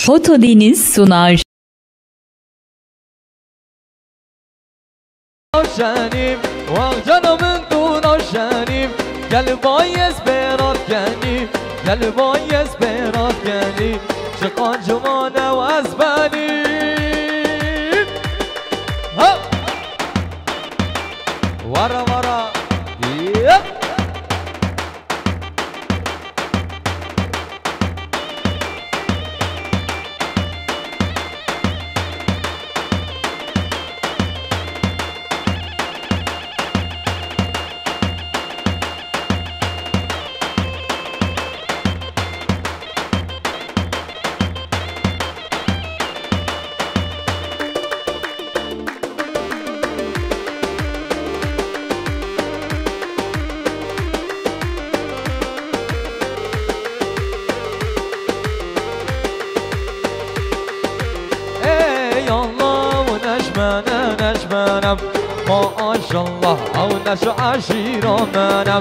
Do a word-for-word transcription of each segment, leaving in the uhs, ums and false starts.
Foto Deniz sunar. Şenîm, wext cana min tu naşenîm, gel bayez bêrat kenî, gel bayez bêrat kenî, ji qancimane wez benîm. Ha! Wara wara. Yep. Ey Allah, ew neşmene, neşmene. Maşallah, ew neş eşîra mene.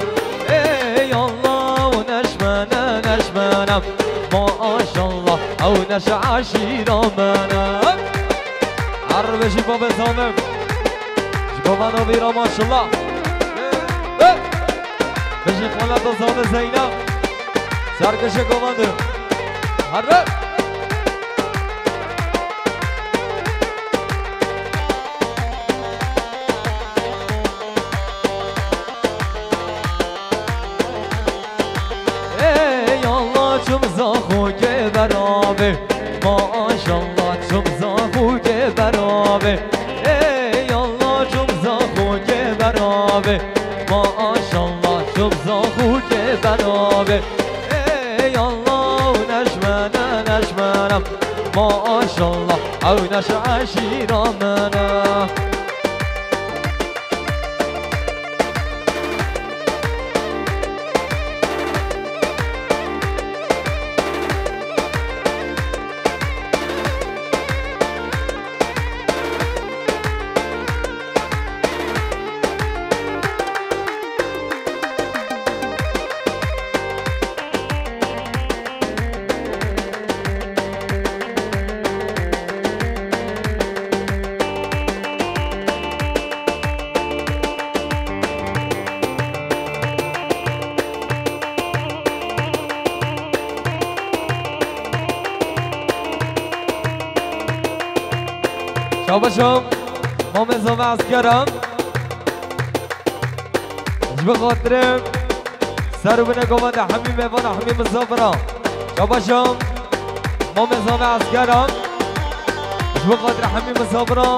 Ey Allah, ew neşmene, neşmene. Maşallah, ew neş eşîra mene. Her bijî babê Zame. Ji babana vîra maşallah. Bijî xaleta Zame Zeyna. Serkişe govende. Herre. Ey Allah, çim zaxo ke berabe. Maşallah, çim zaxo ke berabe. Ey Allah, çim zaxo ke berabe. Maşallah, çim zaxo ke berabe. Ey Allah, neşmene, neşmene. Maşallah, ew neş eşîra mene. Şabaşo, mamê Zame Eskera. Ji bo xatirê ser û binê govende hemî mêvana, hemî misafira. Şabaşo, mamê Zame Eskera. Ji bo xatirê hemî misafira,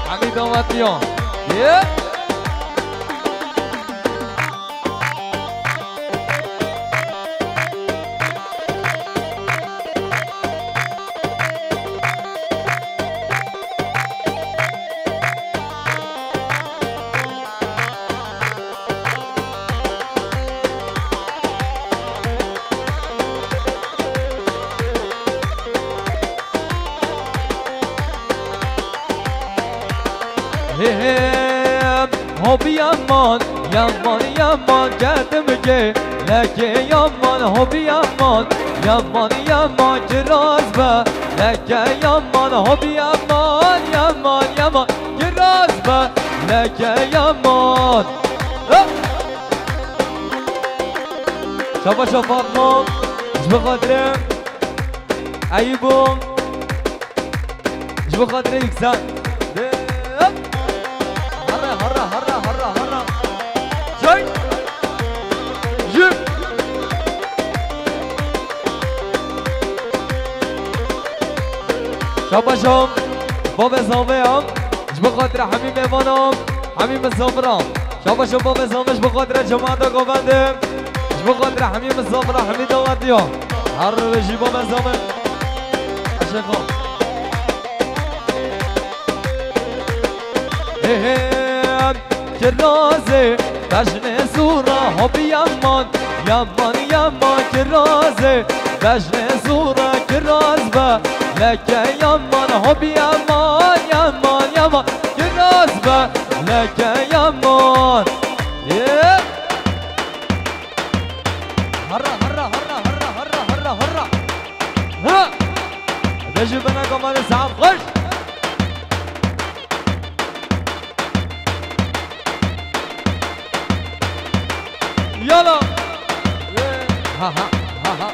hemî dawetiya. Yê! Hê hê, hobi yaman, yaman, yaman, kedim ke, leke yaman, hobi yaman, yaman, yaman, kiraz be, leke yaman, hobi yaman, yaman, yaman, kiraz be, leke yaman. Hop! Şabaşa Fatma, ji bo xatirê Eyûbo. Ji bo xatirê Yüksel. Hop! Harra, harra, harra, harra, harra. Çay. Jü. Şabaşo. Bavê Zame ya. Ji bo xatirê hemî mêvana, hemî misafira. Şabaşo bavê Zame ji bo xatirê cemaeta govende. Ji bo xatirê hemî misafira, hemî dawetiya. Her bijî bavê Zame. Eşeqa. Hê hê. Kirazê bejnê sura hobi yaman, yaman, yaman, kirazê bejnê sura kiraz be, leke yaman, hobi yaman, yaman, yaman, kiraz be, leke yaman. Yê! Harra, harra, harra. Ha! Ji bineka me de saet xweş. Yala. Ha ha ha ha.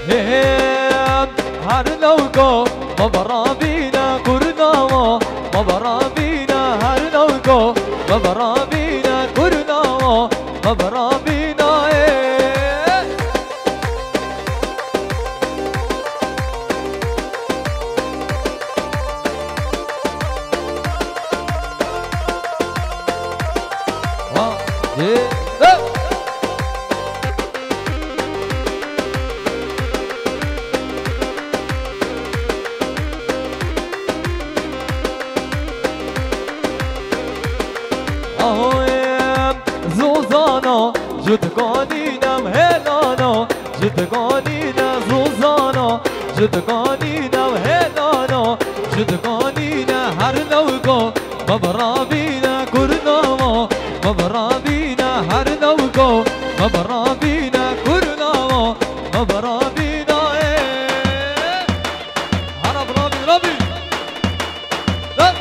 Hê hê, her lewko, me berabîne kurnawa, me berabîne her lewko, me berabîne kurnawa, me berabîne ê. One, two, go! Ahoyê zozana, ji dikanî nem hêlana, ji dikanî ne zozana, ji dikanî ne hêlana, ji dikanî ne her lewko, me berabîne kurnawa, me berabîne her lewko, me berabîne kurnawa, me berabîne ê. Hara birabî, rabî. Dön.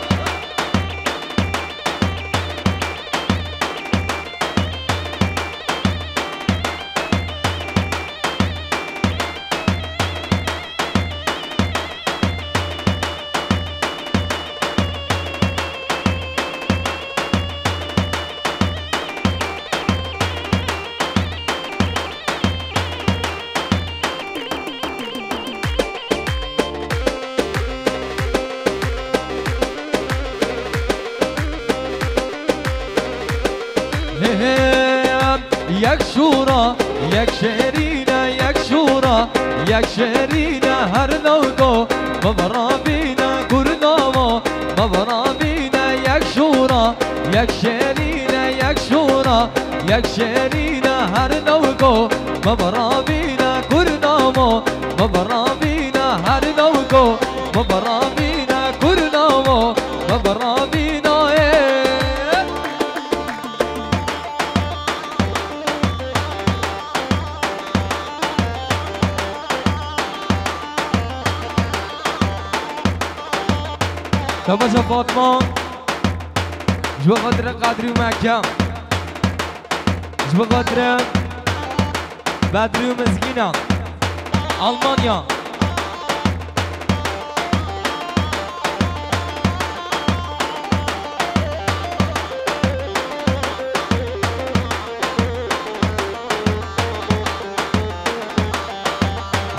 Hê hê, yek şûra, yek şêrîne, yek şûra, yek şêrîne her lewko, me berabîne kurnawa, me berabîne yek şûra, yek şêrîne, yek şûra, yek şêrîne her lewko, me berabîne kurnawa, me berabîne her lewko, me berabîne kurnawa, me berabîne ê. Şabaşa Fatma. Ji bo xatirê Qedrî û Mekke. Ji bo xatirê Bedrî û Mizgîna. Almanya.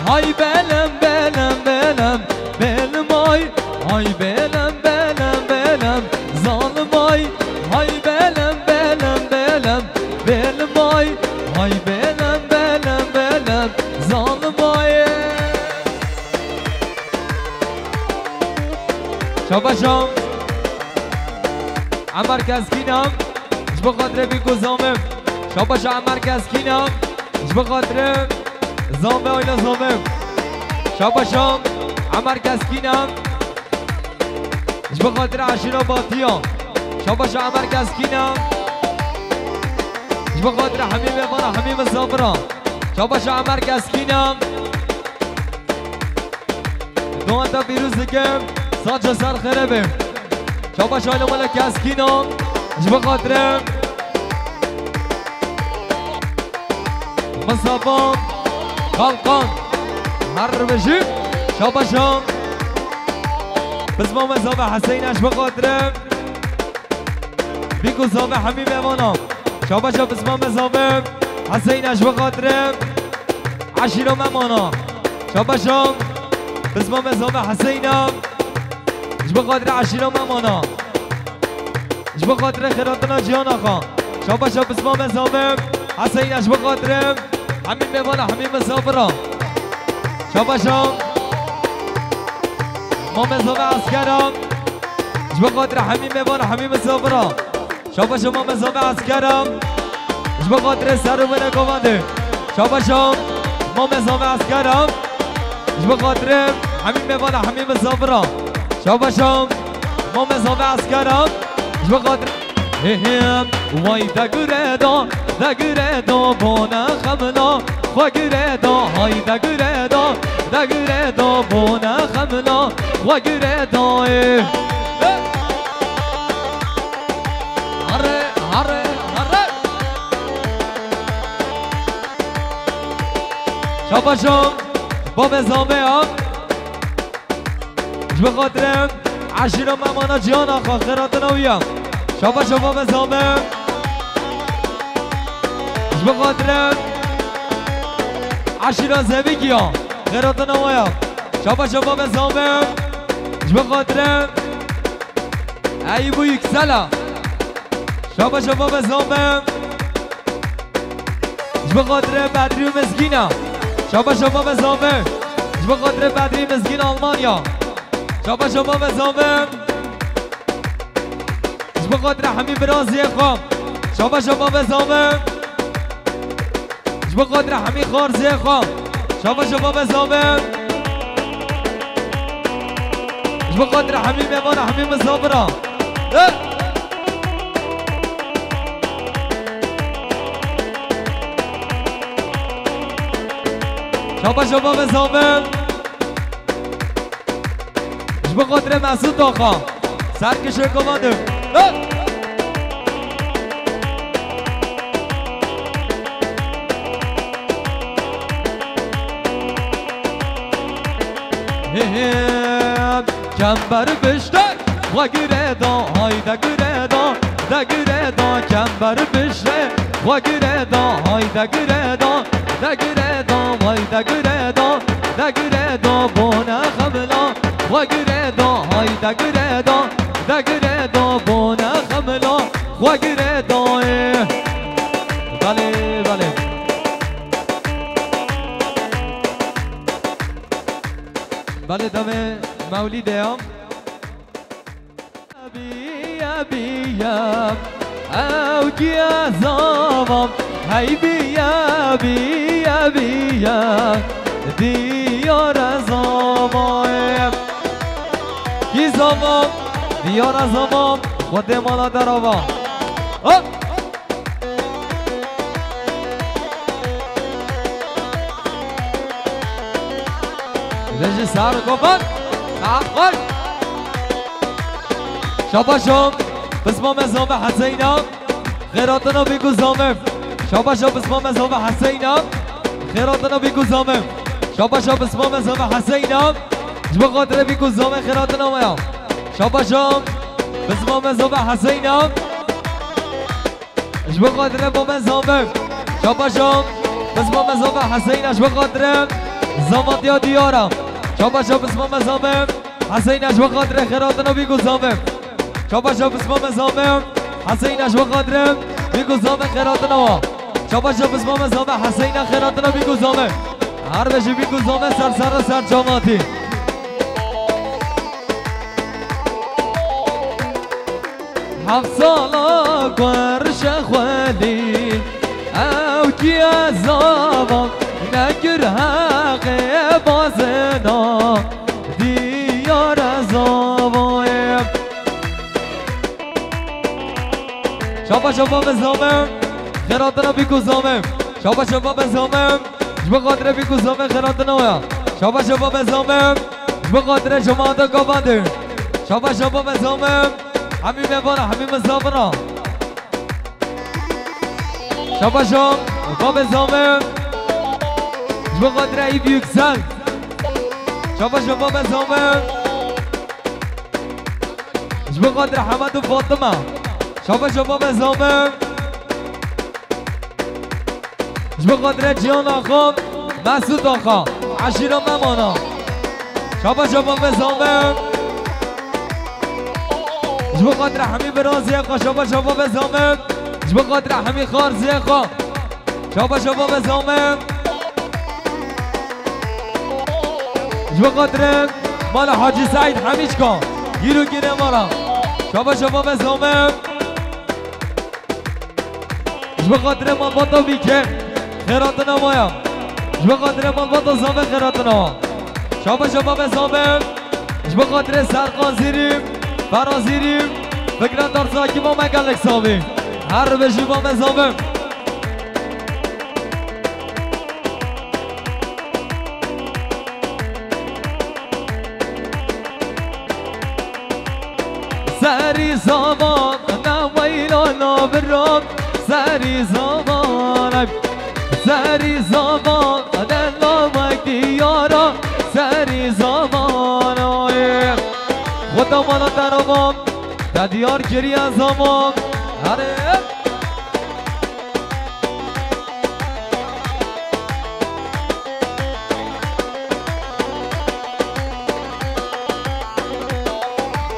Hay belem, belem, belem, belim ay. Hay belem, belem, belem, zalim ay. Hay belem, belem, belem, belim ay. Hay belem, belem, belem, zalim ay. Şabaşa Emer Keskîna, ji bo xatirê Bîk û Zamê. Şabaşa Emer Keskîna, ji bo xatirê Zamê, aîla Zamê. Şabaşa Emer Keskîna, ji bo xatirê eşîra Batiya. Şabaşa Emer Keskîna, ji bo xatirê hemî mêvana, hemî misafira. Şabaşa Emer Keskîna. Doğa te pîroz dikim, saça ser xêre be. Şabaş aîla mala Keskîna, ji bo xatirê Misafa Kalkan. Her bijî, şabaşa. Pismamê Zave Heseyna, ji bo xatirê Bîk û Zave hemî mêvana. Şabaşa Pismamê Zave Heseyna, ji bo xatirê eşîra me mana. Şabaşa Pismamê Zave Heseyna, ji bo xatirê eşîra me mana. Ji bo xatirê xêratina Cihan Axa. Şabaşa Pismamê Zave Heseyna, ji bo xatirê hemî mêvana, hemî misafira. Şabaşa Mamê Zave Eskera, ji bo xatirê hemî mêvana, hemî misafira. Şabaşa Mamê Zave Eskera, ji bo xatirê ser û binê kovandê. Şabaşa Mamê Zave Eskera, Ji bo xatirê hemî mêvana, hemî misafiran. Şabaşa. Mame Zame Eskera. Ji bo xatirê. Hê hê. Way degire da, degire da, bone xemla. Xwe gire da, hay degire da, degire da, bone xemla. Xwe gire da, ê. Hare, hare, hare. Şabaşa. Bavê Zame ya. Ji bo xatirê eşîra memana Cihan Axa, xêratina wî ya. Şabaşa Bavê Zame. Ji bo xatirê eşîra Zevîk ya, xêratina wî ya. Şabaşa Bavê Zame. Ji bo xatirê Eyüp û Yüksela. Şabaşa Bavê Zame. Ji bo xatirê Bedrî û Mizgîna. Şabaşa Bavê Zame. Ji bo xatirê Bedrî Mizgîn Almanya. Şabaşa Bavê Zame. Ji bo xatirê hemî biraziyê xwe. Şabaşa Bavê Zame. Ji bo xatirê hemî xarziyê xwe. Şabaşa Bavê Zame. Ji bo xatirê hemî mêvana, hemî misafira. He! Şabaşa Bavê Zame. Ji bo xatirê Mesûd Axa. Serkişê Kovadim. He! Hê hê, kember bişte, xwe gire da, hay de gire da, de gire da, kember bişte, xwe gire da, hay de gire da, de gire da, hay de gire da, de gire da, bone xemla, xwe gire da, hay de gire da, de gire da, bone xemla, xwe gire da, ê. Belê, belê. Belê, demê Mewlîdê ya. Biya, biya, ew kiya zava, hey biya, biya, biya, diyara zava. Kî zava, diyara zava, xwedê mala derava. Hop! Vêjî sar govan. Saet xweş. Şabaşo. Pismame Zame Heseyna. Xêratina bî ku Zame. Şabaşo pismame Zame Heseyna. Xêratina bî ku Zame. Şabaşo pismame Zame Heseyna. Ji bo xatirê bî ku Zame xêratina me ya. Şabaşo. Pismame Zame Heseyna. Ji bo xatirê Bavê Zame. Şabaşo. Pismame Zame Heseyna ji bo xatirê Zavatiya Diyara. Şabaşo pismame Zame Heseyna ji bo xatirê xêratina bî ku Zame. Şabaşo pismame Zame Heseyna ji bo xatirê bî ku Zame xêratina wa. Şabaşo pismame Zame Heseyna xêratina bî ku Zame. Her be ji bî ku Zame ser ser ser çavatî. Heft sala ku rişe xwelî, ew kiye zava, nekir heqê bazina, diyare zavayê. Şabaşo Bavê Zame, xêratina bî ku Zame. Şabaşo Bavê Zame, ji bo xatirê bî ku Zame xêratina waya. Şabaşo Bavê Zame, ji bo xatirê cemaata Gavandê. Şabaşo Bavê Zame, hemî mêvana, hemî misafira. Şabaşo Bavê Zame, ji bo xatirê Eyüp Yüksel. Şabaşo Bavê Zame. Ji bo xatirê Hemed û Fatima. Şabaşo Bavê Zame. Ji bo xatirê Cihan Axa, Mesûd Axa, eşîra Memana. Şabaşo Bavê Zame. Ji bo xatirê hemî biraziyê xwe, şabaşo Bavê Zame. Ji bo xatirê hemî xarziyê xwe. Şabaşo Bavê Zame. Ji bo xatirê mala Hacî Seîd Hemîçka, gîr û gîrê mala. Şabaşo Bavê Zame. Ji bo xatirê malbata Bîke, xêratina waya. Ji bo xatirê malbata Zame, xêratina wa. Şabaşa Mame Zame. Ji bo xatirê Serkan Zîrî, Ferhan Zîrî, Fikret Arsakî, Mame gelek savî. Her bijî Mame Zame. Serî zaman ne weyla naviram, serî zaman, ey. Serî zaman ne lawek diyara, serî zaman, ey. Xweda mala te ravam, te diyar kiriye zaman. Herê.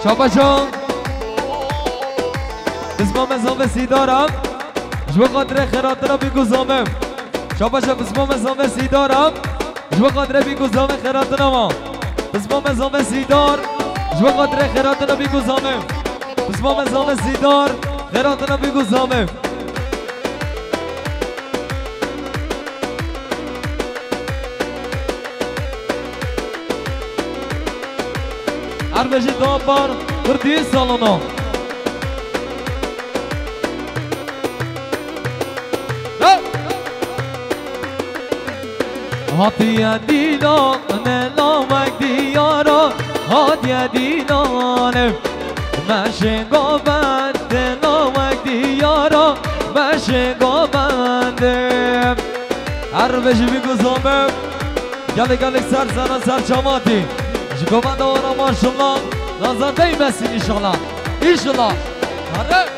Şabaşo. Pisma me zave sîdara. Ji bo xatirê xêratina bî ku zame. Şabaşo, pisma me zave sîdara. Ji bo xatirê bî ku zame xêratina ma. Pisma me zave sîdar. Ji bo xatirê xêratina bî ku zame. Pisma me zave sîdar. Xêratina bî ku zame. Her bijî dapar kurdî salona. Hey! Hatiye dîna me lawek diyara, hatiye dînane. Meşê govend te lawek diyara, meşê govende. Her bijî bî ku zame. Gelek gelek ser sera ser çamatî. Ji govenda wana maşallah. Nazar değmesin inşallah. İnşallah. Hadi.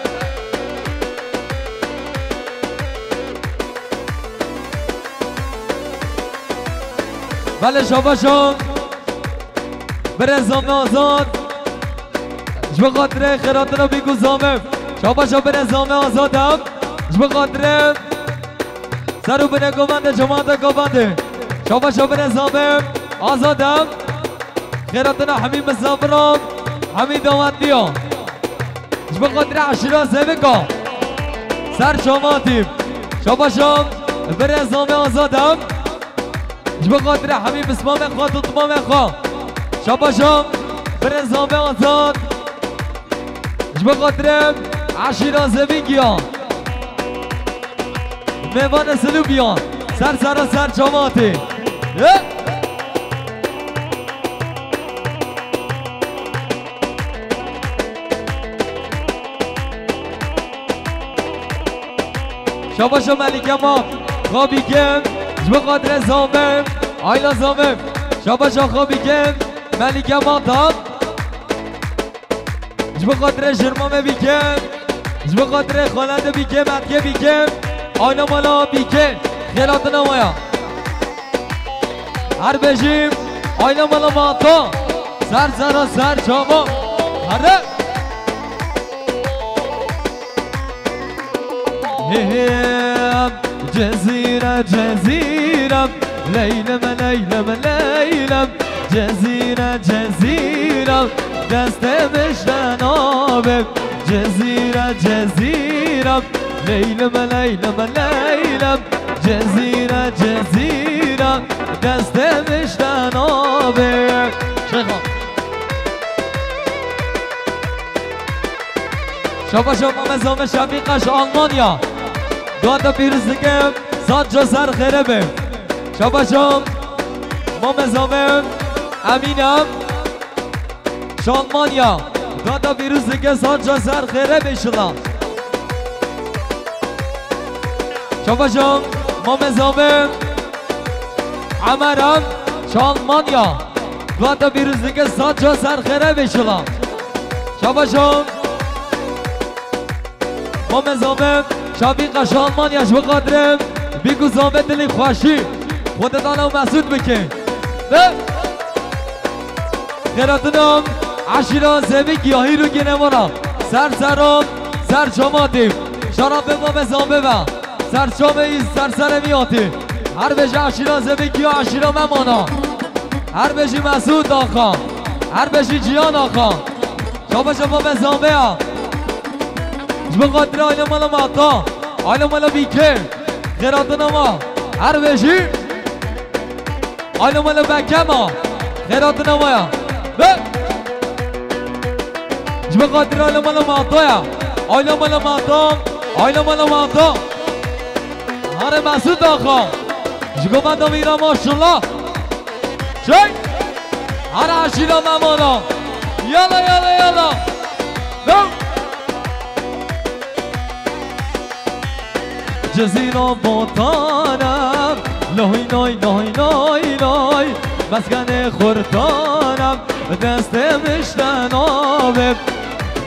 Belê şabaşo. Birê zame Azad. Ji bo xatirê xêratina bî ku zame. Şabaşo birê zame Azad em. Ji bo xatirê ser û binê govendê, cemaata govendê. Şabaşo birê zame Azad em. Xêratina hemî misafiran, hemî dawetliyan. Ji bo xatirê eşîra Zevika. Ser çamatî. Şabaşo birê zame Azad em. Ji bo xatirê hemî pismamê xwe, tutmamê xwe. Şabaşo birê zame Azad. Ji bo xatirê eşîra Zevîkiya. Mêvanê Silûbiya. Ser sera ser çamatî. He? Şabaşa Melike ma, xwe bîkim, ji bo xatirê Zame, ayla Zame. Şabaşa xwe bîkim, Melike ma tam. Ji bo xatirê jirma me bîkim, ji bo xatirê xalete bîkim, etkê bîkim, ayna mala bîkim, xêratina waya. Her bejî, ayna mala mata. Ser sera ser çava. Here. Hê hê, Cezîre, Cezîre, Leylim, Leylim, Leylim, Cezîre, Cezîre, destê min ji te nabe. Cezîre, Cezîre, Leylim, Leylim, Leylim, Cezîre, Cezîre, destê min ji te nabe. Şêxo. Şabaşo Mame Zame Şefîqa ji Almanya. Dua te pîroz dikim, sed car ser xêre be. Şabaşo Mame Zame Emîne ji Almanya. Dua te pîroz dikim, sed car ser xêre be inşallah. Şabaşo Mame Zame Emer em ji Almanya. Dua te pîroz dikim, sed car ser xêre be inşallah. Şabaşo Mame Zame, Şefîqa ji Almanya ji bo xatirê bî ku Zame dilê xweşî. Xwedê dana û mesûd bike. Be. Xêratina eşîra Zevîkiya hîro gêne vana. Ser seran, ser çamatê. Şarabê Mame Zame ve. Ser çamê, ser serê vî hatî. Her bêje eşîra Zevîkiya eşîra me mana. Her bêjî Mesûd Axa. Her bêjî Cihan Axa. Şabaşa Mame Zame ya. Ji bo xatirê aile mala Mata. Aile mala Bîkê. Xêratina ma. Her bêjî. Aile mala Bekema. Xêr hatin, ewaya. Be. Ji bo xatir aile mala mata ya. Aile mala mata. Aile mala mata. Hare Mesut Axa. Ji govenda wî re maşallah. Çek. Hare eşîra Memana. Yala, yala, yala. Go. Cizîra Botan e, loy, loy, loy, loy, loy, meskenê Xurtan e, destê mişte navê.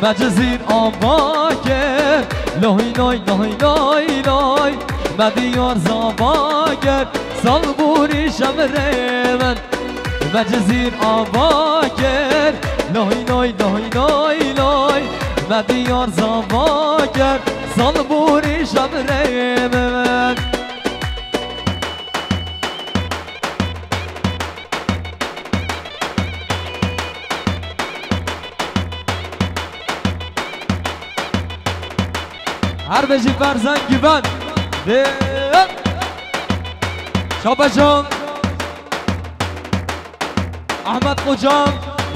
Me Cizîr ava kir, loy, loy, loy, loy, loy, me diyar zava kir, salbûrî şevrê min. Me Cizîr ava kir, loy, loy, loy, loy, loy. Me diyar zava kir, salbûrî şevrê min. Her bijî Ferzan Güven. De. Şabaşan. Ahmet Koca,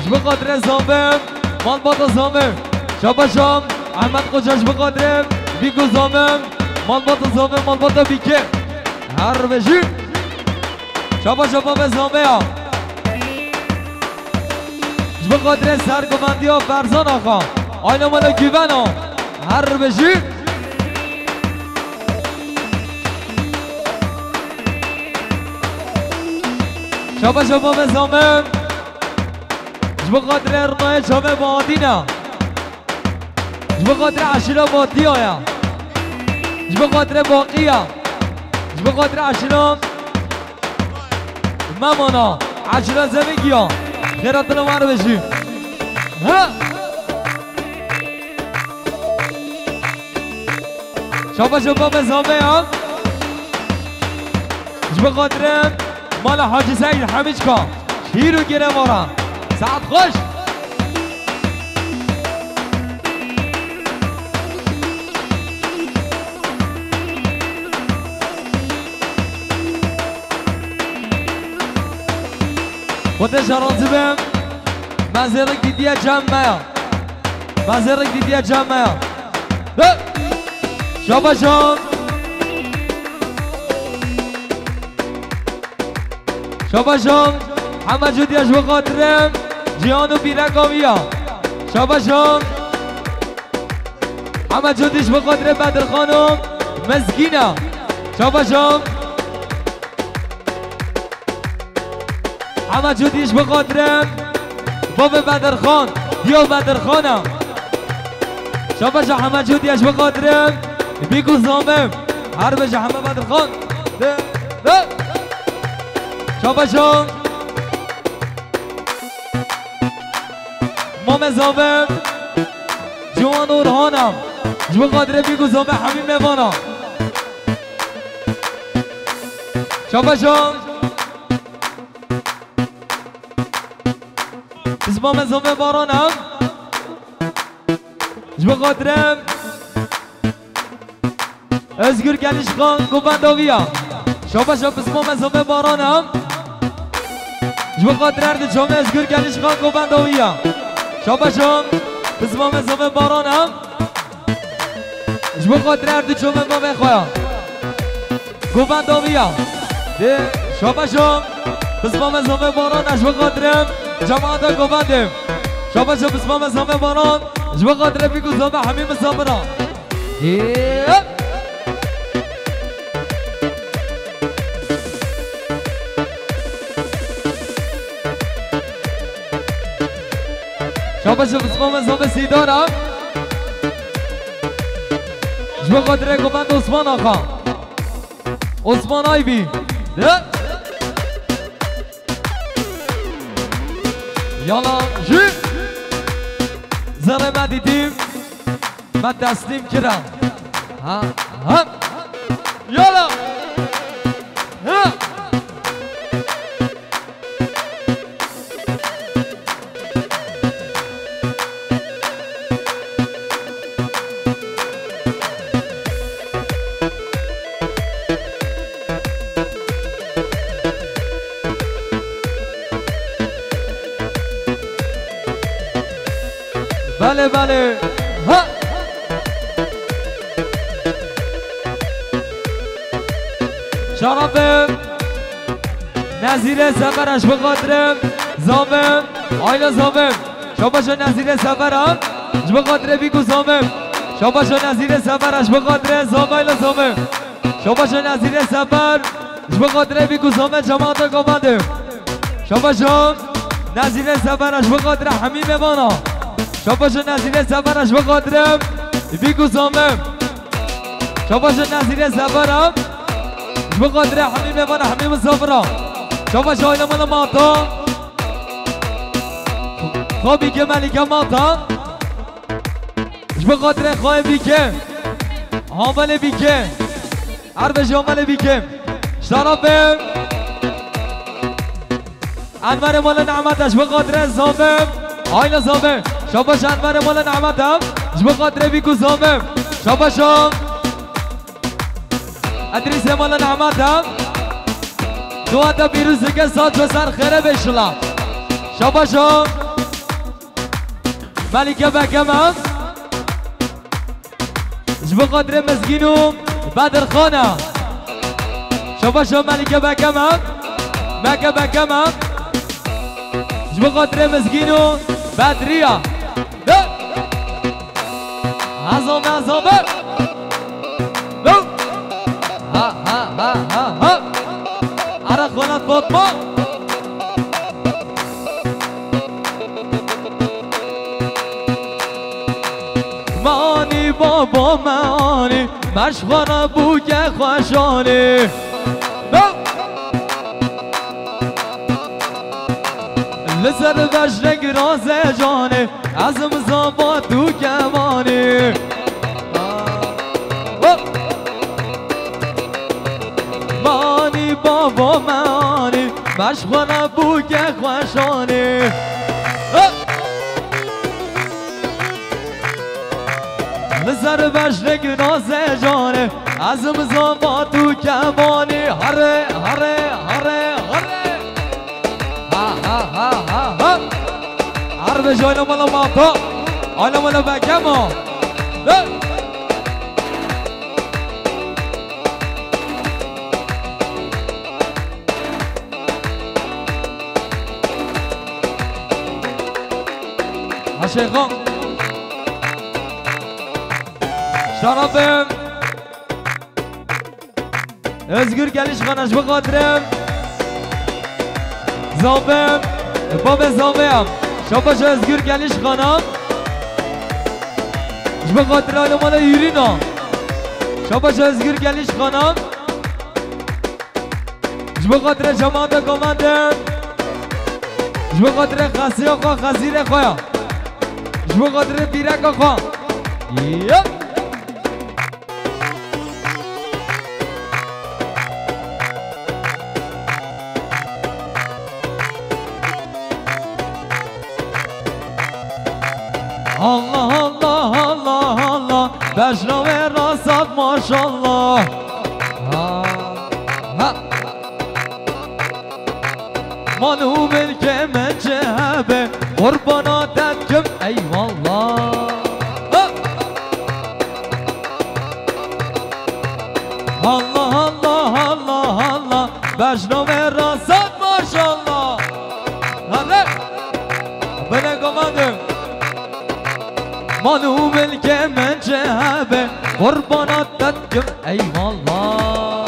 ji bo xatirê Zame, malbata Zame. Şabaşa, Ahmet Koca ji bo xatirê Bîk û Zame, malbata Zame, malbata Bîkê. Her bijî. Şabaşa bavê Zame ya. Ji bo xatirê sergovendiya Ferzan Axa. Ayna mala Güvena. Her bijî. Şabaşa bavê Zame. Ji bo xatirê Rinayê çavê Badîna. Ji bo xatirê eşîra Batiya ya. Ji bo xatirê Baqiya. Ji bo xatirê eşîra Memana. Eşîra Zemîngiya. Xêra tila wan bijî. Ha! Şabaşa bavê Zame ya. Ji bo xatirê mala Hacî Seîd Hemîçka. Şîr û girê wara. Saet xweş. Xwedê şarazî be. Me zêrik dîtiye cem me ya. Me zêrik dîtiye cem me ya. He! Şabaşan. Şabaşan. Heme cudiya ji bo xatirê Cihan û bîreka wî ya. Şabaşan. Heme cudî ji bo xatirê Bedirxan û Mezgîna. Şabaşan. Heme cudî ji bo xatirê bavê Bedirxan, diya Bedirxan e. Şabaşa heme cudî ji bo xatirê Bîk û Zame. Her bêje heme Bedirxan. De, de. Şabaşa. Mame Zame. Ciwan Orhan e. Ji bo xatirê Bîk û Zame hemî mêvan e. Şabaşa. Pismame Zame Baran e. Ji bo xatirê Özgür Gelişkan govenda wî ya. Şabaşa pismame Zame Baran e. Ji bo xatirê her du çavê Özgür Gelişkan govenda wî ya. Şabaşa pismame Zame Baran e. Ji bo xatirê her du çavê bavê xwe ya. Govenda wî ya. Dê, şabaşo. Pismame Zame Baran, ji bo xatirê cemaata govendê. Şabaşo, pismame Zame Baran, ji bo xatirê Bîk û Zame hemî misafiran. Dê. Şabaşo, pismame Zame Sîdara. Ji bo xatirê govend Osman Axa. Osman Ayvî. De. Yala jî. Zerre me dîtî. Me teslîm kira. Ha, ha. Yala. Ha. Belê. Ha! Şarabim. Nezîre Sefer, ez bi xatirê Zamim. Ayla Zamim. Şabaşa Nezîre Sefer ha. Ji bi xatirê Bîk û Zamim. Şabaşa Nezîre Sefer, ez bi xatirê Zamim, ayla Zamim. Şabaşa Nezîre Sefer. Ji bi xatirê Bîk û Zamim, cemaata Govendê. Şabaşa Nezîre Sefer, ji bi xatirê hemî mêvana. Şabaşa Nezîre Sefer, ji bi xatirê Bîk û Zamim. Şabaşa Nezîre Sefer, ji bi xatirê hemî mêvana, hemî misafira. Şabaşa aile mala Mata. Xwe Bîke, Melîke Mata. Ji bi xatirê xwe Bîke. Havelê Bîke. Her bêjî Havelê Bîke. Şarabê. Enverê mala Nehmet, ji bi xatirê Zamim. Ayla Zamim. Şabaş Enverê mala Nehmet em. Ji bi xatirê Bîk û Zamim. Şabaş o. Edrîsê mala Nehmet em. Dua te pîroz dike, saç ve ser xêre bê şila. Şabaş o. Melîke Bekem em. Ji bo xatirê Mizgîn û Bedirxan e. Şabaş o Melîke Bekem em. Meke Bekem em. Ji bo xatirê Mizgîn û Bedriya. Dö. Hazame, hazame. Dö. Ha, ha, ha, ha, ha. Ara xwelat Fatma. Manî baba me anî, me ji xwe re bûke xweşanî. Li ser vejrek razê canê, ez mizava tu kemanî. Manî baba me anî, me ji xwe re bûke xweşanî. Li ser vejrek razê canê, ez mizava tu kemanî. Here, here, here, here. Ha, ha, ha, ha, ha. Her bêjî aile mala Mata. Aile mala Bekem o. Hey. Ha Şeyxan. Şarabim. Özgür Gelişxana, ji bo xatirê Zavê, babê Zavê ya. Şabaş Özgür Gelişxana. Ji bo xatirê aile mala Yurîna. Şabaş Özgür Gelişxana. Ji bo xatirê cemaata Govendê. Ji bo xatirê xesiya xwe, xezîrê xwe ya. Ji bo xatirê pîreka xwe. Yep. Allah, Allah, Allah, Allah, bejna wê rasat maşallah. Ha, ha. Mal û milkê min çi hebe, qurbana te dikim, eyvallah. Ha! Allah, Allah, Allah, Allah, bejna wê rasat maşallah. Hadi. Bine komandım. Mal û milkê min çi hebe, qurbana te dikim, eyvallah.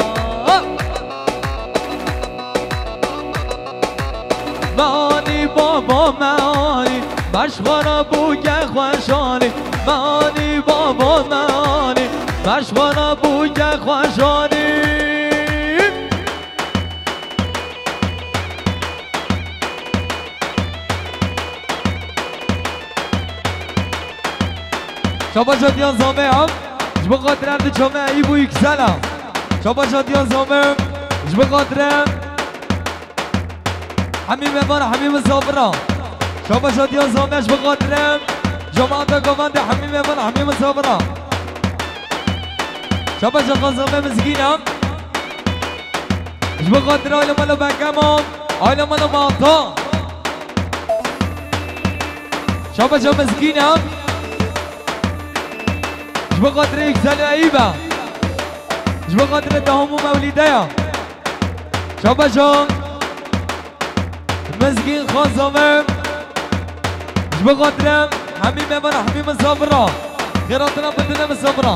Me anî baba me anî, me ji xwe re bûke xweşanî. Me anî baba me anî, me ji xwe re bûke xweşanî. Şabaşa diya Zame ya. Ji bo xatirê her du çame Eyüp û Yüksel a. Şabaşa diya Zame. Ji bo xatirê hemî mêvan, hemî misafira. Şabaşa diya Zame ji bo xatirê cemaata Govendê, hemî mêvan, hemî misafira. Şabaşa xwe Zame Mizgîn a. Ji bo xatirê aile mala Bekema, aile mala Mata. Şabaşa Mizgîn a. Ji bo xatirê Yüksel Eyüp e. Ji bo xatirê Dahom û Mewlîde ye. Şabaşan. Mizgîn Xan Zame. Ji bo xatirê hemî mêvana, hemî misafira. Xêratina bidine misafira.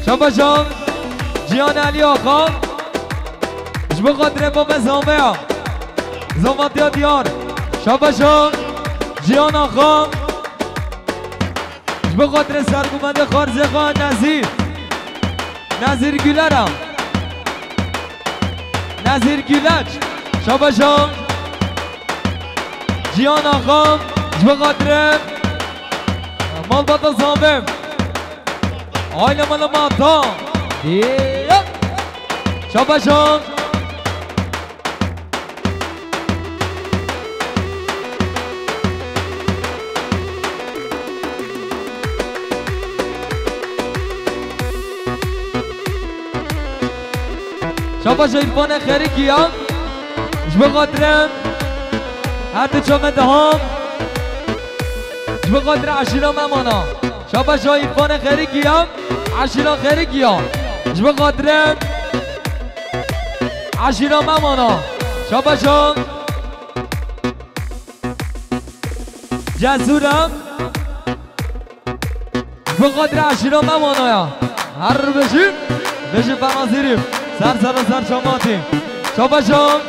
Şabaşan. Cihan Elî Axa. Ji bo xatirê bo me Zame ya. Zavatiya diyar. Şabaşan. Cihan Axa. Ji bo xatirê sergûmendê Xarzê Xan Nezîr. Nezîr Güler a. Nezîr Güleç. Şabaşan. Cihan Axa. Ji bo xatirê malbata Zame. Aile mala mata. Diye. Şabaşan. Şabaşa Îrfanê Xerîkî ya. Ji bo xatirê her di çavê Daham. Ji bo xatirê eşîra Memana. Şabaşa Îrfanê Xerîkî ya. Eşîra Xerîkî ya. Ji bo xatirê eşîra Memana. Şabaşa. Cesûr e. Bi xatirê eşîra Memana ya. Her bijî, bijî Fenazîrî. Ser ser ser çamatî. Şabaşan.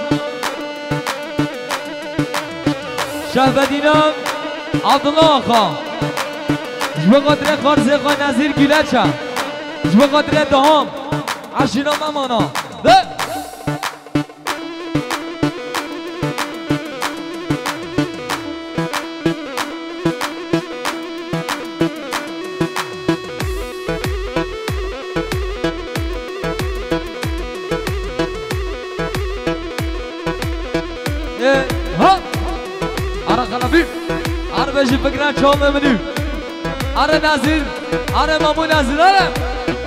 Şehbedîna Abdullah Axa. Ji bo xatirê Xarzê Xan Nezîr Güleç e. Ji bo xatirê Daham. Eşîra Memana. Ve E, ha! Ara xelebî. Ara bejî bigre çavê min. Ara Nazîr. Ara Mamû Nazîr, ara.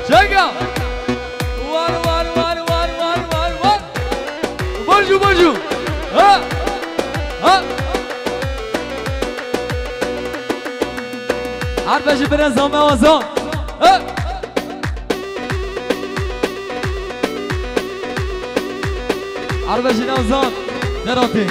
Çeka. War, war, war. Bonjour, bonjour. Ha! Ha! Arbejî bire zame azan. Ha! Arbejî ne azan. Neratî.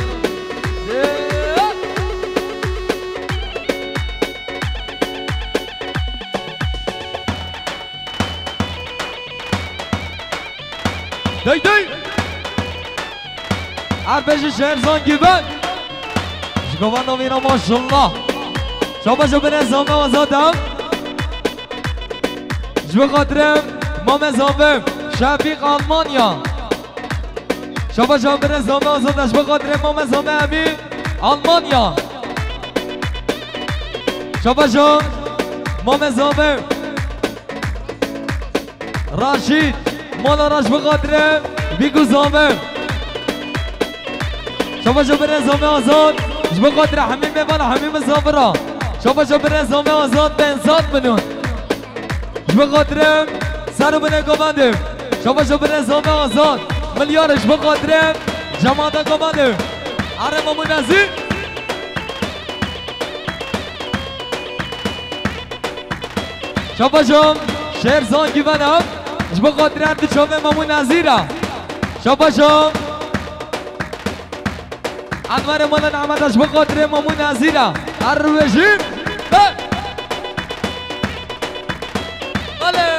Dey dey. Arbejî Şerzan Güven. Ji gova navîna maşallah. Şabaşa bine zame azadam. Ji bo xatirê mame zame Şefîq Almanya. Şabaşa bine zame azadam. Ji bo xatirê mame zame Emî Almanya. Şabaşa mame zame. Raşîd, mala raş bi xatirê Bîku Zame. Şabaşa bire Zame Azad, ji bo xatirê hemî mêvana, hemî misafira. Şabaşa bire Zame Azad, Benzat Binûn. Ji bo xatirê ser û binê govendê. Şabaşa bire Zame Azad, milyar ji bo xatirê cemata govendê. Are Mamû Nezî. Şabaşa Şerzan Güven e. Ji bo xatirê her di çavê Mamû Nezîr e. Şabaşa Enverê Mala Nehmet e ji bo xatirê Mamû Nezîr e. Her bijî. Hey! Belê!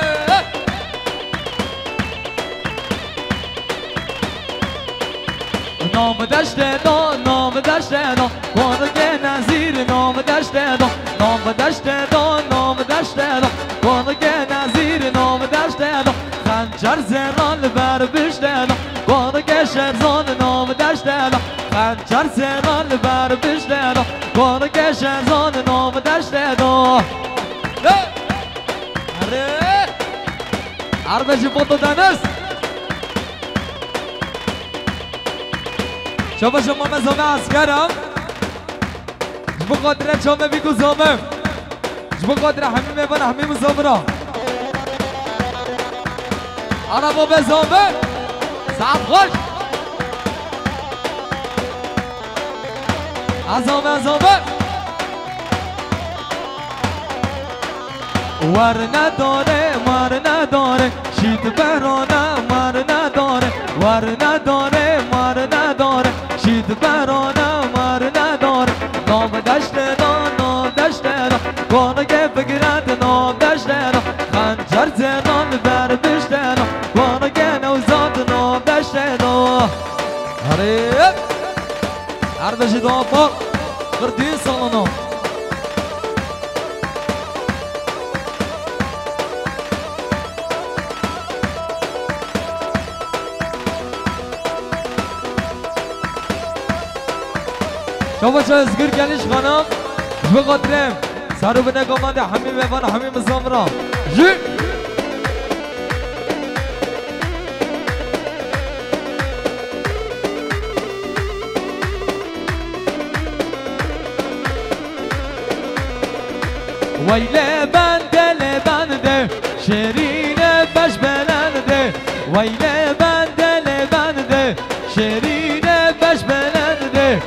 Nav deştê da, nav deştê da, Konikê Nezîr nav deştê da, nav deştê da, nav deştê da, Konikê Nezîr nav deştê da, Xencer zêra li ber biştê da, Konikê Şerzan nav deştê da, Xencer zêra li ber biştê da, Konikê Şerzan nav deştê da. Hey! Erê! Arbejî Foto Deniz. Şabaşa Mame Zame Esker e. Ji bo xatirê çavê Bîku Zame. Ji bo xatirê hemî mêvana, hemî misafira. Ara bo be Zame. Saet xweş. A Zame, a Zame. Werne dore, werne dore, şît berone, werne dore, werne dore, werne dore, şît berone, werne dore. Nav deşte da, nav deşte da, konike fikiret nav deşte da, xencer zenan ver bişte da, konike newzat nav deşte da. Arê! Her bijî da bak, qirtî salano. Şabaş Özgür Gelişxana, ji bo xatirê ser û bineka me de hemî mevan, hemî misamira. Jî. Weyle bende le bende, şerîne beş belende. Weyle bende le bende, şerîne beş belende.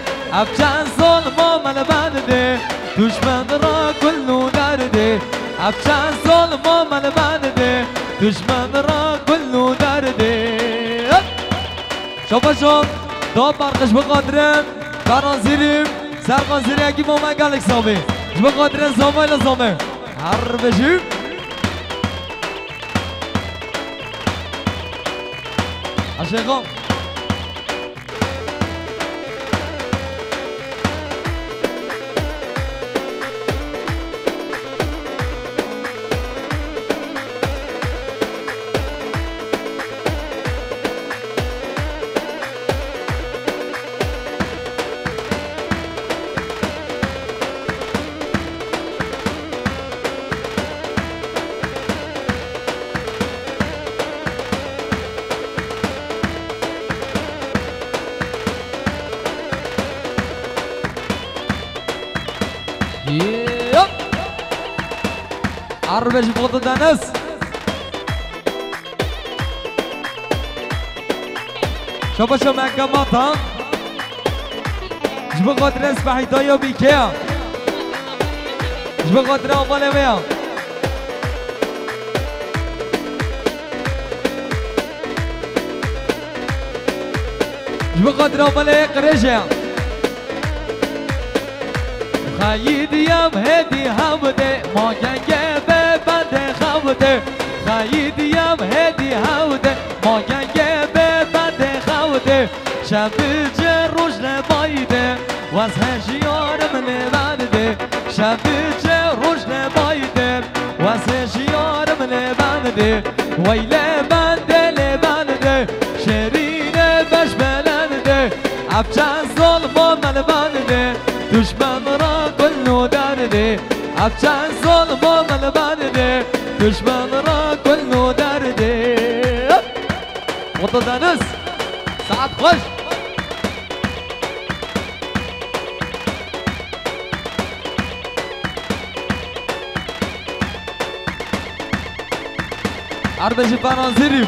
Ev çend zolma me le bende, duşmen ra kul nû derde. Ev çend zolma me le bende, duşmen ra kul nû derde. Şabaşo, da berqiş bixatirin, Beran Zîrî, Serkan Zîrî, ekîbo me gelek sabî. Ji bixatirin Zomay li Zomê. Her bijî. Aşêxo. Yop! Arbe ji bo te Deniz. Şabaşa me kemata. Ji bo xatirê spehî daya bîkeya. Ji bo xatirê avalê me ya. Ji bo xatirê avalê qirêje ya. Xeyîdiyam hêdî hewde, ma genge be bende xewde. Xeyîdiyam hêdî hewde, ma genge be bende xewde. Şev bi ci roj le bayde, wez hejiyarım le bende. Şev bi ci roj le bayde, wez hejiyarım le bende. Weyle bende le bende, şerîne beş belende. Ev çend zolma me li bende, duşmen ra kul nû derde. Ev çend zolma me li bende, duşmen ra kul nû derde. Mutlu Deniz, saet xweş. Arda ji Beran Zîrî.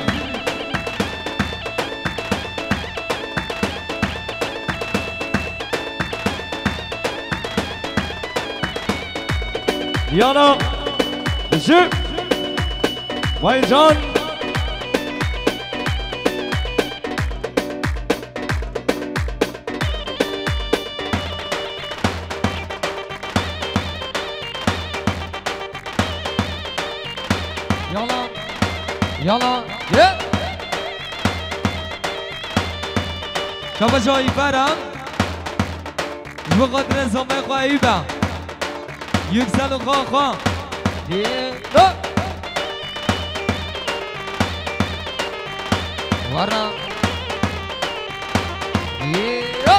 Yana ji Vay can. Yala. Yala. Ye. Şabaş Ayfer ha. Ji bo xatirê zamê xwe Eyûb e. Yüksel û xwe xwe. Ye. Ho. Wara. Ye. Ho.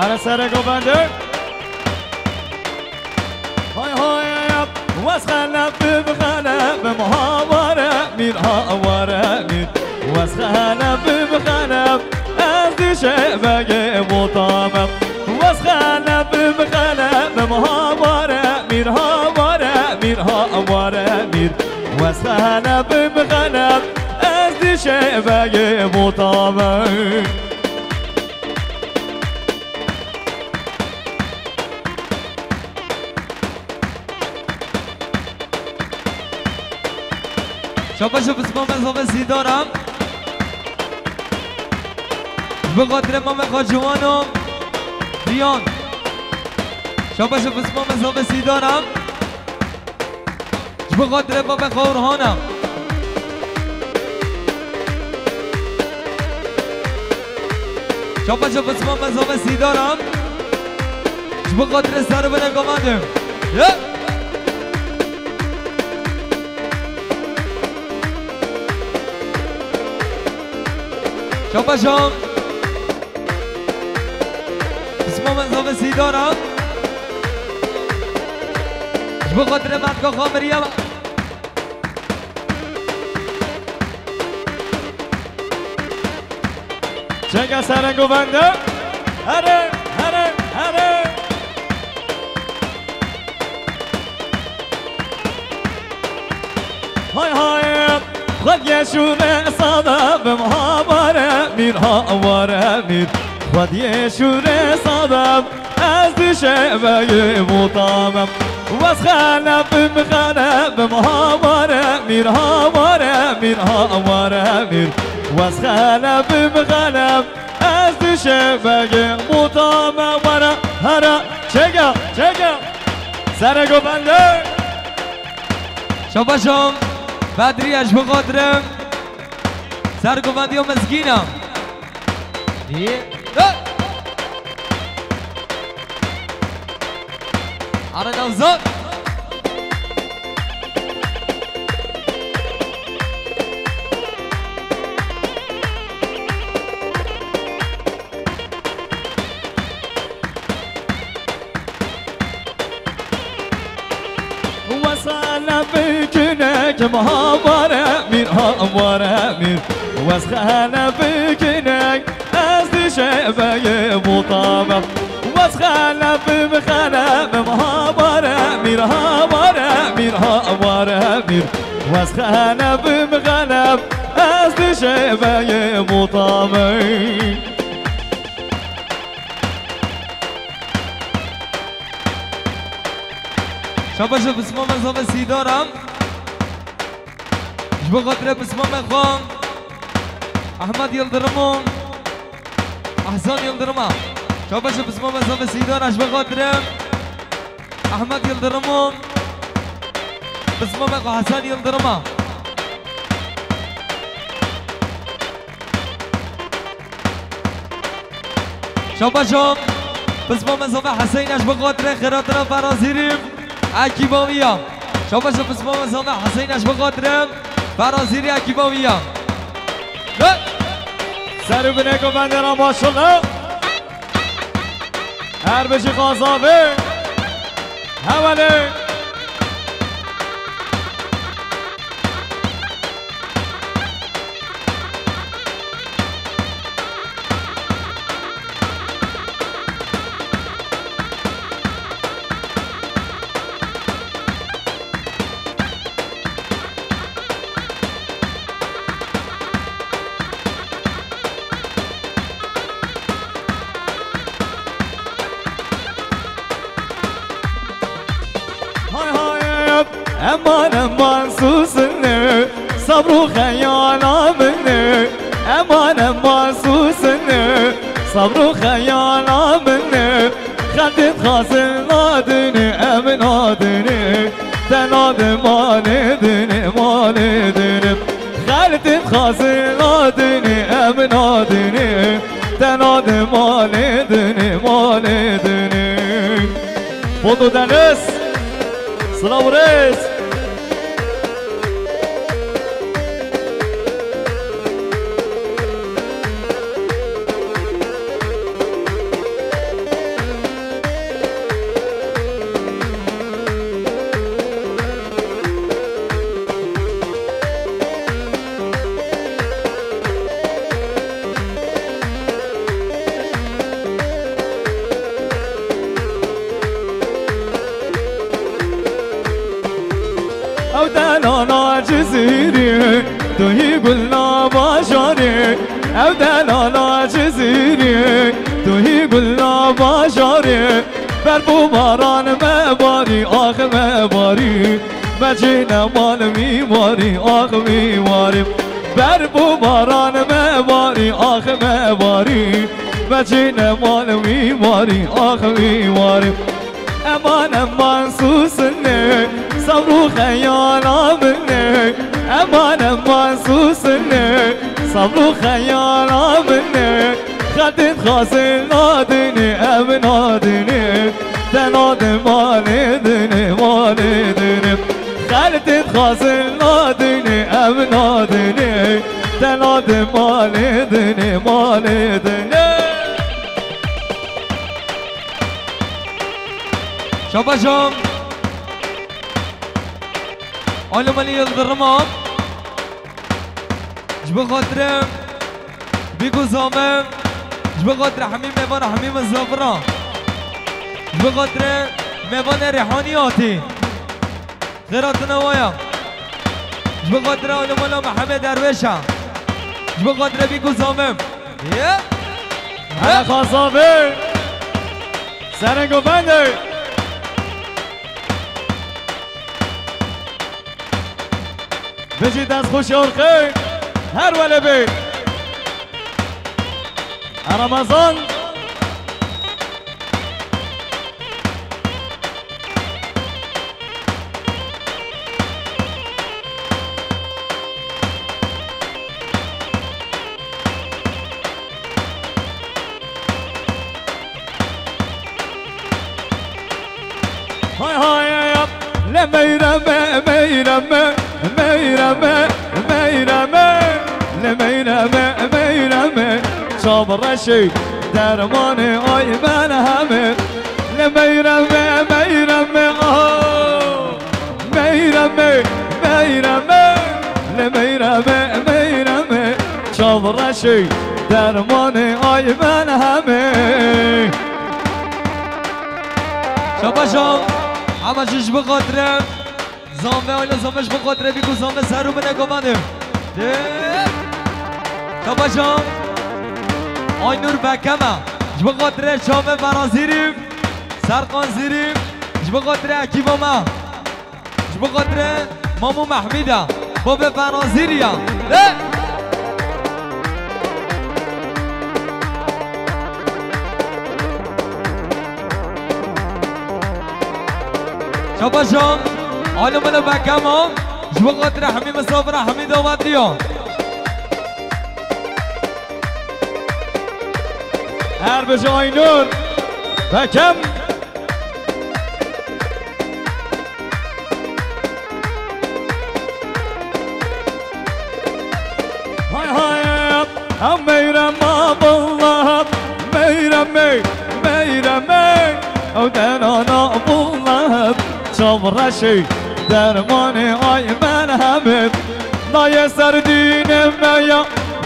Ara sere govende. Hay hay yap. Wes xelef bim xelef bim haware mîr haware mîr. Wes xelef bim xelef ez dişe vege mutamem. Wes xelef bim xelef bim haware mîr haware mîr haware mîr. Wes xelef bim xelef ez dişe vege mutamem. Şabaş û pismamê zave Sîdara. Ji bo xatirê mamê xwe Ciwano Diyan. Şabaş û pismamê zave Sîdara. Ji bo xatirê babê xwe Orhana. Şabaş û pismamê zave Sîdara. Ji bo xatirê serê binê Gomanê. Ye! Şabaşan. Pismamê zave Sîdara. Ji bo xatirê merdka xwe Miryem. Çeka sereng û bende. Here, here, here. Hay hay. Xwediyê şûrê sade bim, ha ware mîr, ha ware mîr. Xwediyê şûrê sade bim. Ez dişê veyê mutamem. Wez xelebim, xelebim, ha ware mîr, ha ware mîr, ha ware mîr. Wez xelebim, xeleb. Ez dişê veyê mutamem. Were, here, çeke, çeke. Serê govende. Şabaşan. Bedriye ji bo xatirê. Sergovendiya mezgîna. Dî. Hey! Are Newzat. Wesane bikinekim, ha ware mîr, ha ware mîr. Wesxane bikinek, ez dişê veyê mutamem. Wesxane bim xelebim, ha ware mîr, ha ware mîr, ha ware mîr. Wesxane bim xeleb, ez dişê veyê mutamem. Şabaş û pismamê zave Sîdara. Ji bo xatirê pismamê xwe Ahmet Yildirim û Ehsan Yildirima. Şabaş û pismamê zave Sîdara ji bo xatirê Ahmet Yildirim û pismamê xwe Ehsan Yildirima. Şabaşo, pismamê zave Heseyne ji bo xatirê xêratina Ferazîrî ekîba wî ya. Şabaşo, pismamê zave Heseyne ji bo xatirê Ferazîrî ekîba wî ya. Hey! Ser û binê govendê re maşallah. Her bijî xazavê. Hevalê. Hay hay, eman eman susin, sabr û xeyala min. Eman eman susin, sabr û xeyala min. Xeltê dixwazin nadinê, em nadinê. Te nadin malê dinê, malê dinê. Xeltê dixwazin nadinê, em nadinê. Te nadin malê dinê, malê dinê. Foto Deniz. Silav û rêz. Ew delala Cizîrê, tu hî gulna bajarê. Ew delala Cizîrê, tu hî gulna bajarê. Ber bû baran me barî, ax me barî. Mecîne mal wî warî, ax wî warî. Berf û baran me barî, ax me barî. Mecîne mal wî warî, ax wî warî. Eman, eman, sûsine, sebr û xeyala min e. Eman, eman, sûsine, sebr û xeyala min e. Xeltê dixwazin nadinê, ev nadinê. Te nadin malê dinê, malê dinê. Xeltê dixwazin nadinê, ev nadinê. Te nadin malê dinê, malê dinê. Şabaşam. Alem Ali Yıldırım'a. Ji bo xatirê Bîk û Zame, ji bo xatirê hemî mêvan, hemî misafira, ji bo xatirê mêvanê Rêhanî hatî. Xêratina waya. Ji bo xatirê Alem Ali Mehemê Derwêşa. Ji bo xatirê Bîk û Zame. Ye? Hele xazabe. Serengobende. Bijî dest xweş orxê. Her welê bê. Ramazan. Hay hay hay, le meyreme, meyreme, meyreme, meyreme, le meyreme, meyreme, çavreşê dermanê ay Melhemê, le meyreme, meyreme, ah. Meyreme, meyreme, le meyreme, meyreme, çavreşê dermanê ay Melhemê. Şabaşam, ama ji, ji bo xatirê Zame, ayla Zame, ji bo xatirê Bîk û Zame ser û bine govanim. De. Şabaşam, Aynur Bekeme, ji bo xatirê Şame Verazîrî, Serkan Zîrî, ji bo xatirê ekîba me. Ji bo xatirê Mamû Mehmîda, babê Benazîrî ya. He! Şabaşan, alê min û Bekema, ji bo xatirê hemî misafira hemî davetliya. Her bijî Aynur, Bekem. Hay hay, em meyrema billah, meyremê, meyremê, ew denana billah, çavreşê dermanê ay Melhemê. Nayê ser dînê me ya,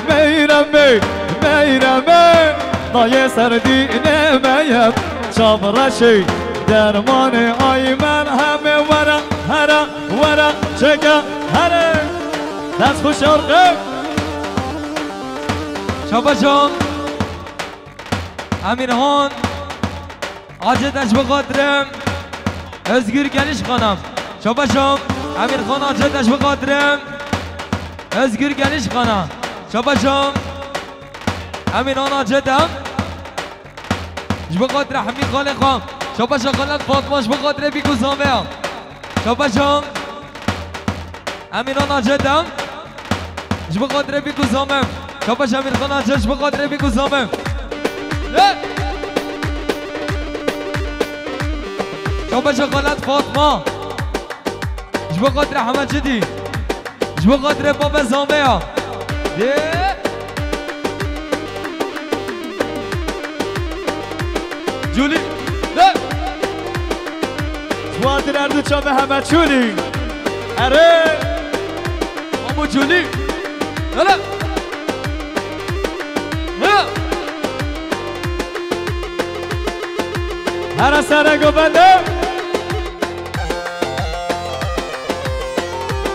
meyremê, meyremê. Nayê ser dînê me ya, çavreşê dermanê ay Melhemê. Were, here, were, çêke, here. Dest xweş orxê. Şabaşan. Emirhan Acet, ji bo xatirê Özgür Gelişxana. Şabaşam. Emirhan Acet, ji bo xatirê Özgür Gelişxana. Şabaşam. Emirhan Acet, em. Ji bo xatirê hemî xalê xwe. Şabaşa xalet Fatma, ji bo xatirê Bîk û Zame ya. Şabaşa Emirhan Acet em. Ji bo xatirê Bîk û Zame. Şabaşa Emirhan Acet, ji bo xatirê Bîk û Zame. Ye! Şabaşa xalet Fatma. Ji bo xatirê Heme Cidî. Ji bo xatirê Babe Zame ya. Ye! Cûlî. De! Ji bo xatirê her du çavê Heme Cûlî. Erê! Mamu Cûlî. Hele! Hele! Here sere govende.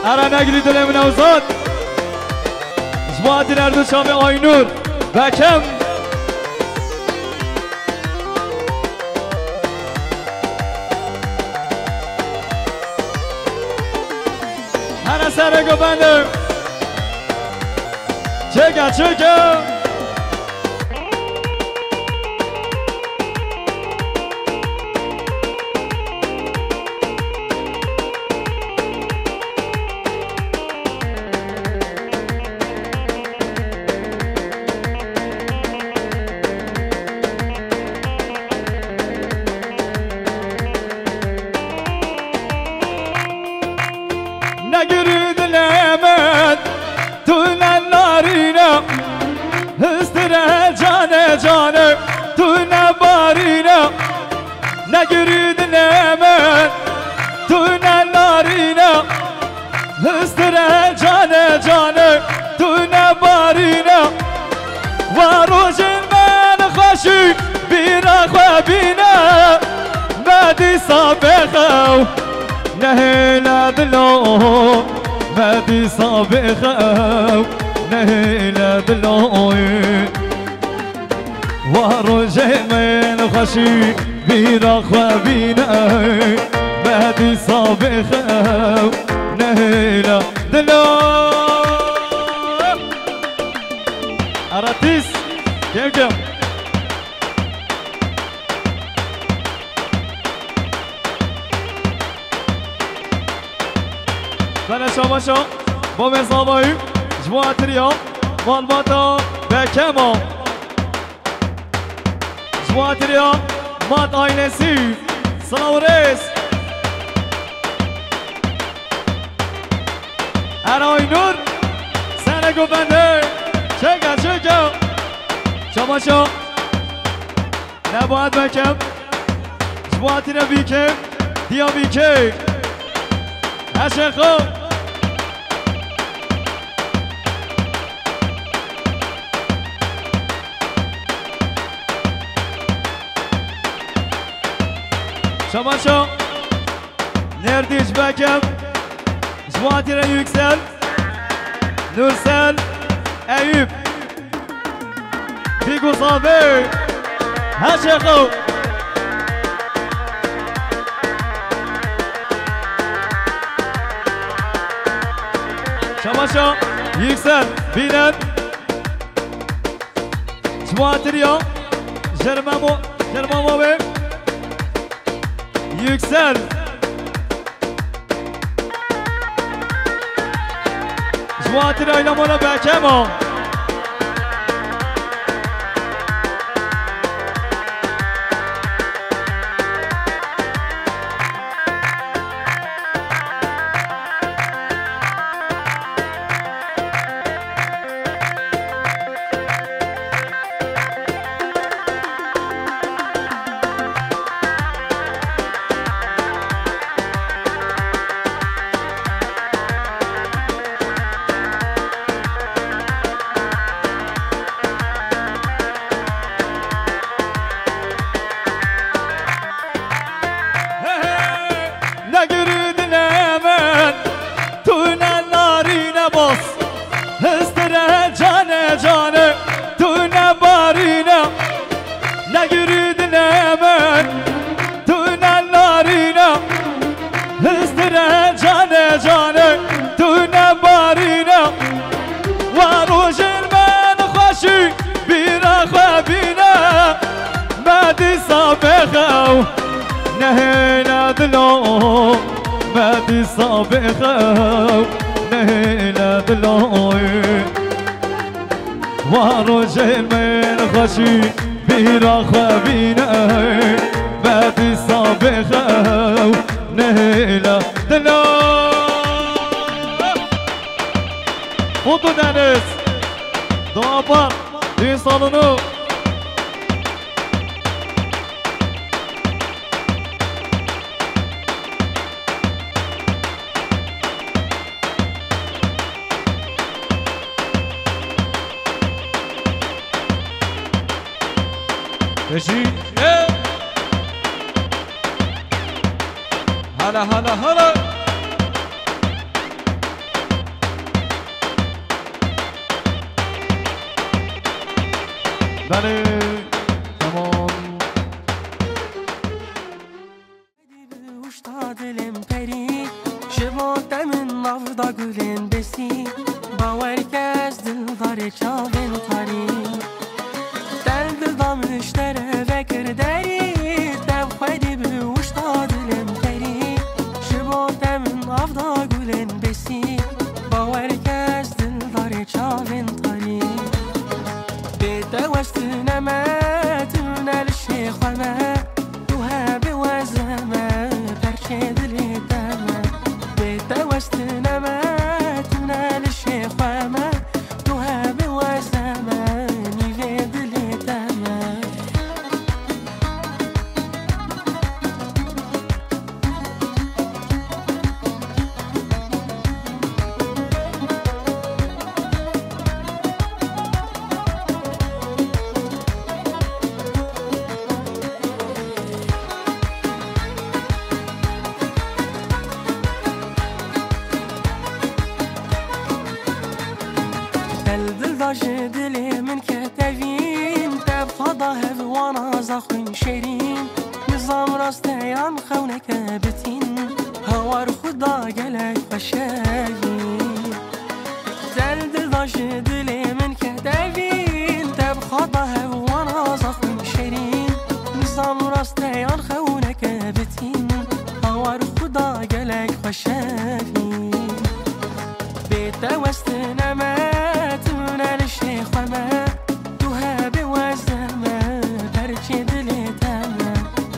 Ara negirî dilê min Ewzat. Ji bo xatirê her du çavê Aynur, Bekem. Serê ku bende. Çeke, çeke. Negirî dilê min, tu ne narîne, histire cane cane, tu ne barîne. Negirî dilê min, tu ne narîne, histire cane cane, tu ne barîne. Wa rojên min xweşî bîra xwe bîne, me dîsa bêxew nehêle dilo, me dîsa bêxew nehêle dilo. Wa rojê min xweşî bîra xwe bîne, me dîsa bêxew nehêle dilo. Aratîs, kêm kêm. Bene şabaşa, bo mêzavayî, ji bo hatiriya malbata Bekema. Ji bo hatiriya mat ailesî, silav û rêz. Eray Nur, sene ku bende, çeke, çeke. Şabaşa. Nebahat Bekem. Ji bo hatire bîke, diya bîke. Heşê xwe. Şabaşa. Nerdîş Bekem. Ji bo hatire Yüksel. Nursel. Eyüp. Fîgo Sabê. Heşê xew. Şabaşa Yüksel. Bînen. Ji bo hatiriya. Jermemo. Jermemo be. Yüksel. Ji bo hatira Îlamona Bekema. Negirî dilê min, tu ne narîne bas. Histire cane cane, tu ne barîne. Negirî dilê min, tu ne narîne. Histire cane cane, tu ne barîne. Wa rojên min xweşî bîra xwe bîne. Me dîsa bêxew nehêle dilo, me dîsa bêxew nehêle dilo. Wa rojên min xweşî bîra xwe bîne, me dîsa bêxew nehêle dilo. Mutlu Deniz, Doğan Park, düğün salonu. Pêşî. Hala, hala, hala. Belê, tamam. Uşta dilê min perî, ji bo te min nav da gul. Rê çavên tarî. Te li dil da min ji te re vekir derî, te bi xwedî bi wişta dilê min terî. Ji bo te min av da gulên besî, bawer ke ez dildarê çavên tarî. Bê te westine me, tu ne li şê xwe me, tu hebê weze me, perçê dilê te me. Bê te westine me, tu ne li şê xwe me, tu hebê weze me, nîvê dilê te me. Te li dil da ji dilê min ket evîn, te bi xwe da hev wana zaxwîn şêrîn. Nizam rast e yan xewneke bitîn, hawar xwe da gelek xweşevîn. Te li dil da ji dilê min ket evîn, te bi xwe da hev wana zaxwîn şêrîn. Nizam rast e yan xewneke bitîn, hawar xwe da gelek xweşevîn. Bê te westine me, tu ne li şê xwe me, tu hebê weze me, perçê dilê te me.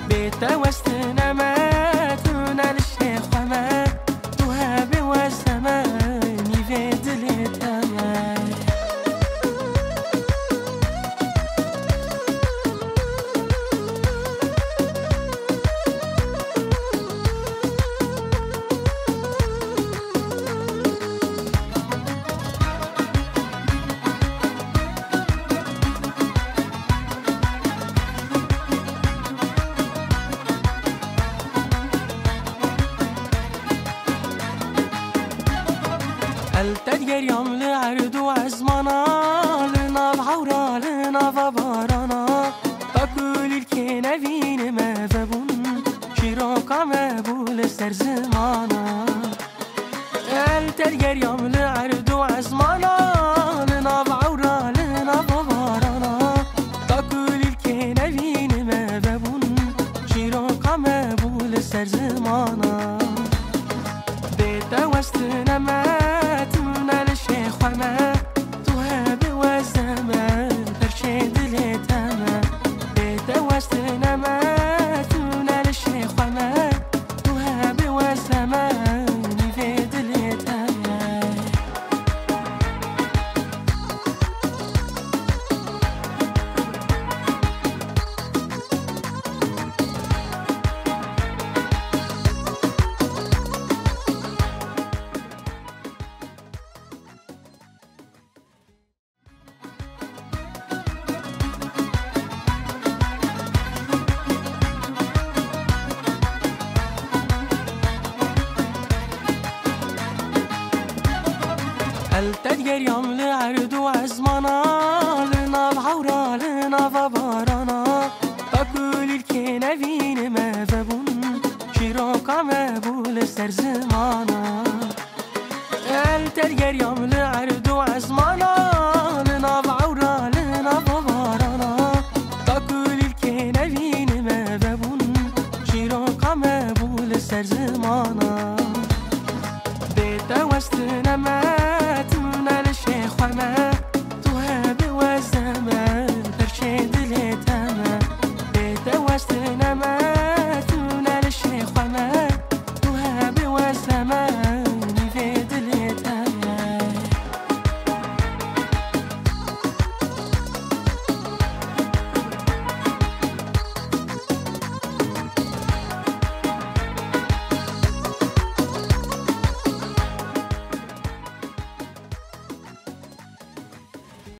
Bê te westine me, tu ne li şê xwe me, tu hebê weze me, nîvê dilê te me. El te digeriyam li erd û ezmana, li nav hewra, li nava barana, ta ku lîlkê nevînime vebûn, çîroka me bû li ser zimana. El te digeriyam li erd û ezmana, li nav ewra, li nav barana. Ta ku lîlkê nevînime vebûn, çîroka me bû li ser zimana. Bê te westine me, tu ne li şê xwe me, tu hebê weze me, perçê dilê te me. Bê te westine me, tu ne li şê xwe me, tu hebê weze me, nîvê dilê te me. El te digeriyam li erd û ezmana, li nav hewra, li nava barana. Ta ku lîlkê nevînime vebûn, çîroka me bû li ser zimana. El te digeriyam li erd û ezmana, li nav ewra, li nav barana. Ta ku lîlkê nevînime vebûn, çîroka me bû li ser zimana. Bê te westine me,